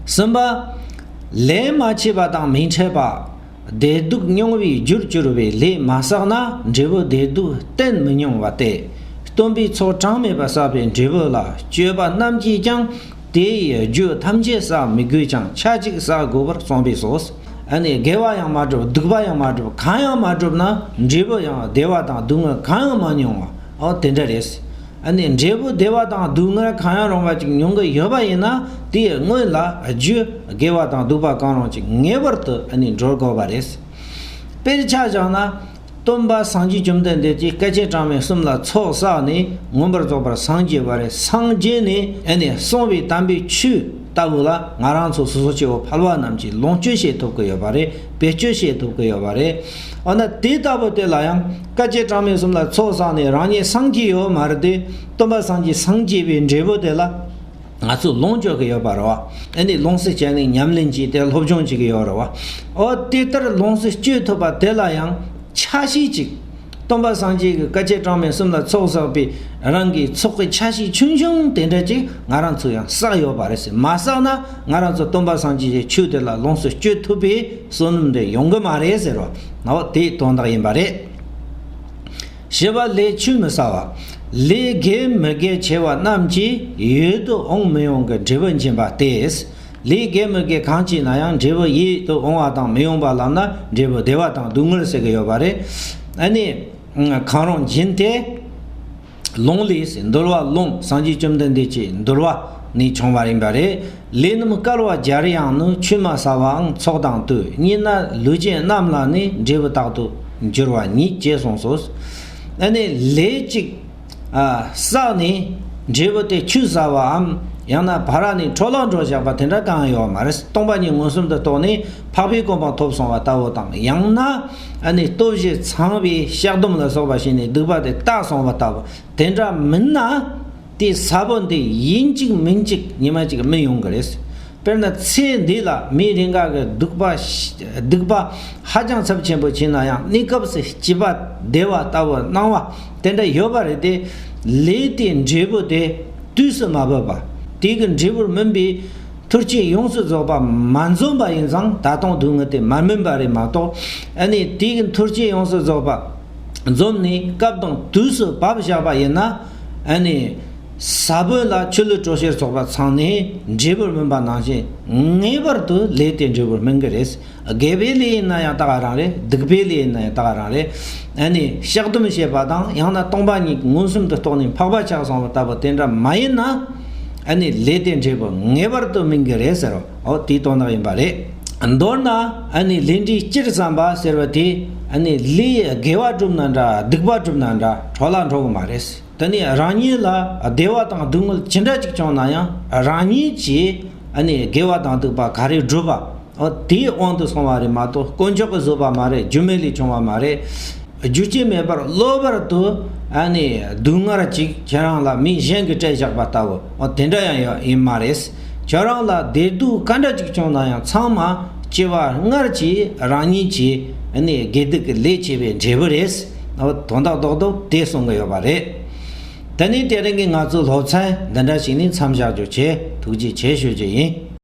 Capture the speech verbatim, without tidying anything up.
གསུམ་པ། ལས་མ་བྱས་པ་དང་མི་འཕྲད་པ། བདེ་སྡུག་མྱོང་བའི་རྒྱུར་གྱུར་པའི་ལས་མ་བསགས་ན་འབྲས་བུ་བདེ་སྡུག་གཏན་མི་མྱོང་བ་སྟེ། སྟོན་པའི་ཚོགས་གྲངས་མེད་པ་བསགས་པའི་འབྲས་བུ་ལ་སྤྱོད་པ་རྣམས་ཀྱིས་ཀྱང་དེ་ཡི་རྒྱུ་ཐམས་ཅད་བསགས་མི་དགོས་ཀྱང་ཆ་གཅིག་བསགས་དགོས་པར་གསུངས་པས་སོ། ཨ་ནི་དགེ་བ་ཡང་མ་བསྒྲུབ་སྡིག་པ་ཡང་མ་བསྒྲུབ་གང་ཡང་མ་བསྒྲུབ་ན་འབྲས་བུ་ཡང་བདེ་བ་དང་སྡུག་བསྔལ་གང་ཡང་མ་མྱོང་བ། ཨོ་དེ་འདྲ་རེད། ཨ་ནི་འབྲས་བུ་བདེ་བ་དང་སྡུག་བསྔལ་གང་ཡང་རུང་བ་ཅིག་མྱོང་གི་ཡོད་པ་ཡིན་ན་དེའི་སྔོན་ལ་རྒྱུ་དགེ་བ་དང་སྡིག་པ་གང་རུང་ཅིག་ངེས་པར་དུ་ཨ་ནི་འགྲོ་དགོས་པ་རེད། དཔེར་ཆ་བཞག་ན། སྟོན་པ་སངས་རྒྱས་བཅོམ་ལྡན་འདས་ཀྱིས་སྐལ་ཆེན་གྲངས་མེད་གསུམ་ལ་ཚོགས་བསགས་ནས་མངོན་པར་རྫོགས་པར་སངས་རྒྱས་པ་རེད། སངས་རྒྱས་ནས་ཨ་ནི་གསུངས་པའི་དམ་པའི་ཆོས་ལྟ་བུ་ལ་ང་རང་ཚོ་སོ་སོ་སྐྱེ་བོ་ཕལ་བ་རྣམས་ཀྱིས་ལོངས་སྤྱོད་བྱེད་ཐུབ་ཀྱི་ཡོད་པ་རེད། བེད་སྤྱོད་བྱེད་ཐུབ་ཀྱི་ཡོད་པ་རེད། འོ་ན་དེ་ལྟ་བུ་དེ་ལ་ཡང་སྐལ་ཆེན་གྲངས་མེད་གསུམ་ལ་ཚོགས་བསགས་ནས་རང་ཉིད་སངས་རྒྱས་ཡོད་མ་རེད་དེ། སྟོན་པ་སངས་རྒྱས་སངས་རྒྱས་པའི་འབྲས་བུ་དེ་ལ་ང་ཚོས་ལོངས་སྤྱོད་ཀྱི་ཡོད་པ་རེད་བ། ཨ་ནི་ལོངས་སུ་སྤྱད་ནས་ཉམས་ལེན་བྱས་ཏེ་སློབ་སྦྱོང་བྱེད་ཀྱི་ཡོད་རེད་བ། འོ་དེ་ལྟར་ལོངས་སུ་སྤྱོད་ཐུབ་པ་དེ་ལ་ཡང་ཆ་ཤས་ཅིག་སྟོན་པ་སངས་རྒྱས་ཀྱི་སྐལ་ཆེན་གྲངས་མེད་གསུམ་ལ་ཚོགས་བསགས་པའི་རང་གི་ཚོགས་ཀྱི་ཆ་ཤས་ཆུང་ཆུང་དེ་འདྲ་ཅིག་ང་རང་ཚོས་ཡང་བསགས་ཡོད་པ་རེད་ཟེར། མ་བསགས་ན་ང་རང་ཚོ་སྟོན་པ་སངས་རྒྱས་ཀྱི་ཆོས་དེ་ལ་ལོངས་སུ་སྤྱོད་ཐུབ་པའི་བསོད་ནམས་དེ་ཡོང་གི་མ་རེད་ཟེར་རོ། འོ་དེའི་དོན་དག་ཡིན་པ་རེད། བཞི་པ་ལས་ཆུད་མི་ཟ་བ། ལས་དགེ་མི་དགེ་བྱས་པ་རྣམས་ཀྱིས་ཡིད་དུ་འོང་མི་འོང་གི་འབྲས་བུ་འབྱིན་པ་སྟེ། ལས་དགེ་མི་དགེ་གང་བྱས་ན་ཡང་འབྲས་བུ་ཡིད་དུ་འོང་བ་དང་མི་འོང་བ་ལབ་ན་འབྲས་བུ་བདེ་བ་དང་སྡུག་བསྔལ་ཟེར་གི་ཡོད་པ་རེད། ཨ་ནི། གང་རུང་སྦྱིན་ཏེ། ལོང་ལས་ཟེར་འདུལ་བ་ལོང་སངས་རྒྱས་བཅོམ་ལྡན་འདས་ཀྱི་འདུལ་བ་ནས་བྱུང་བ་ཡིན་པ་རེད། ལས་རྣམས་བསྐལ་པ་བརྒྱར་ཡང་ནི། ཆུད་མ་ཟ་བའང་ཚོགས་དང་དུས། གཉིས་ན་ལུས་ཅན་རྣམས་ལ་ནི། འབྲས་བུ་རྟག་ཏུ་འགྱུར་བ་ཉིད། ཅེས་གསུངས་སོ། ཨ་ནི་ལས་གཅིག་ཨ། བསགས་ནས་འབྲས་བུ་དེ་ཆུད་ཟ་བའམ་ཡང་ན་ཕར་ནས་འཕྲོ་བརླག་འགྲོ་བཞག་པ་དེ་འདྲ་གང་ཡང་ཡོད་མ་རེད། སྟོང་པ་ཉིད་མངོན་སུམ་དུ་རྟོགས་ནས་འཕགས་པའི་གོ་འཕང་ཐོབ་སོང་བ་ལྟ་བུ་དང་ཡང་ན་ཨ་ནི་སྟོབས་བཞི་ཚང་བའི་བཤགས་སྡོམ་ལ་སོགས་པ་བྱས་ནས་སྡིག་པ་དེ་དག་སོང་བ་ལྟ་བུ་དེ་འདྲ་མིན་ན། དེ་ས་བོན་དེ་ཡིན་གཅིག་མིན་གཅིག་ཉི་མ་གཅིག་སྨིན་ཡོང་གི་རེད། དཔེར་ན་ཚེ་འདི་ལ་མིའི་རེ་འགའ་གི་སྡིག་པ་ཤ་སྡིག་པ་ཧ་ཅང་ཚབས་ཆེན་པོ་བྱས་ན་ཡང་གནས་སྐབས་སུ་སྐྱིད་པ་བདེ་བ་ལྟ་བུ་སྣང་བ་དེ་འདྲ་ཡོད་པ་རེད་དེ། ལས་དེའི་འབྲས་བུ་དེ་དུས་སུ་མ་བབས་པ། དེ་གི་འབྲས་བུར་སྨིན་པའི་མཐར་ཕྱིན་ཡོངས་སུ་རྫོགས་པ་མ་འཛོམས་པ་ཡིན་ཙང་ད་དུང་སྡུག་བསྔལ་དེ་མ་སྨིན་པ་རེད་མ་གཏོགས། ཨ་ནི་དེ་གི་མཐར་ཕྱིན་ཡོངས་སུ་རྫོགས་པ་འཛོམས་ནས་སྐབས་དང་དུས་སུ་བབས་བཞག་པ་ཡིན་ན། ཨ་ནི། ས་བོན་ལ་ཆུ་ལུད་གྲོ་ཞིབ་ཚོགས་པ་ཚང་ནས་འབྲས་བུར་སྨིན་པ་ནང་བཞིན་ངེས་པར་དུ་ལས་དེ་འབྲས་བུར་སྨིན་གི་རེད། དགེ་བའི་ལས་ཡིན་ན་ཡང་ད་ག་རང་རེད། སྡིག་པའི་ལས་ཡིན་ན་ཡང་ད་ག་རང་རེད། ཨ་ནི་བཤགས་སྡོམ་བྱེད་པ་དང་ཡང་ན་སྟོང་པ་ཉིད་མངོན་སུམ་དུ་རྟོགས་ནས་འཕགས་པ་ཆགས་སོང་བ་ལྟ་བུ་དེ་འདྲ་མ་ཡིན་ན། ཨ་ནི་ལས་དེ་འབྲས་བུ་ངེས་པར་དུ་སྨིན་གི་རེད་ཟེར་རོ། འོ་དེའི་དོན་དག་ཡིན་པ་རེད། མདོར་ན་ཨ་ནི་ལས་འབྲས་སྤྱིར་བསམ་པ་ཟེར་བ་དེ་ཨ་ནི་ལས་དགེ་བ་བསྒྲུབ་ན་འདྲ་སྡིག་པ་བསྒྲུབ་ན་འདྲ་འཕྲོ་བརླག་འགྲོ་གི་མ་རེད། དེ་ནས་རང་ཉིད་ལ་བདེ་བ་དང་སྡུག་བསྔལ་ཅི་འདྲ་ཅིག་བྱུང་ན་ཡང་རང་ཉིད་ཀྱིས་ཨ་ནི་དགེ་བ་དང་སྡིག་པ་ག་རེ་བསྒྲུབས་པ། འོ་དེའི་དབང་དུ་སོང་བ་རེད་མ་གཏོགས་དཀོན་མཆོག་གིས་བཟོས་པ་མ་རེད། རྒྱུ་མེད་ལས་བྱུང་བ་མ་རེད། རྒྱུ་རྐྱེན་མེད་པར་གློ་བུར་དུ་ཨ་ནི་སྡུག་བསྔལ་ཅིག་ཁྱེད་རང་ལ་མི་གཞན་གྱིས་སྤྲད་བཞག་པ་ལྟ་བུ་འོ་དེ་འདྲ་ཡང་ཡོད་ཡིན་མ་རེད། ཁྱེད་རང་ལ་བདེ་སྡུག་ག་འདྲ་ཅིག་བྱུང་ན་ཡང་ཚང་མ་སྐྱེ་བ་སྔར་གྱི་རང་ཉིད་ཀྱི་ཨ་ནི་དགེ་སྡིག་གི་ལས་བྱས་པའི་འབྲས་བུ་རེད། འོ་དོན་དག་རྡོག་རྡོག་དེ་གསུང་གི་ཡོད་པ་རེད། དེ་ནས་དེ་རིང་གི་ང་ཚོའི་སློབ་ཚན་འདི་འདྲ་ཞིག་ནས་མཚམས་བཞག་རྒྱུ་བྱས། ཐུགས་རྗེ་ཆེ་ཞུ་རྒྱུ་ཡིན།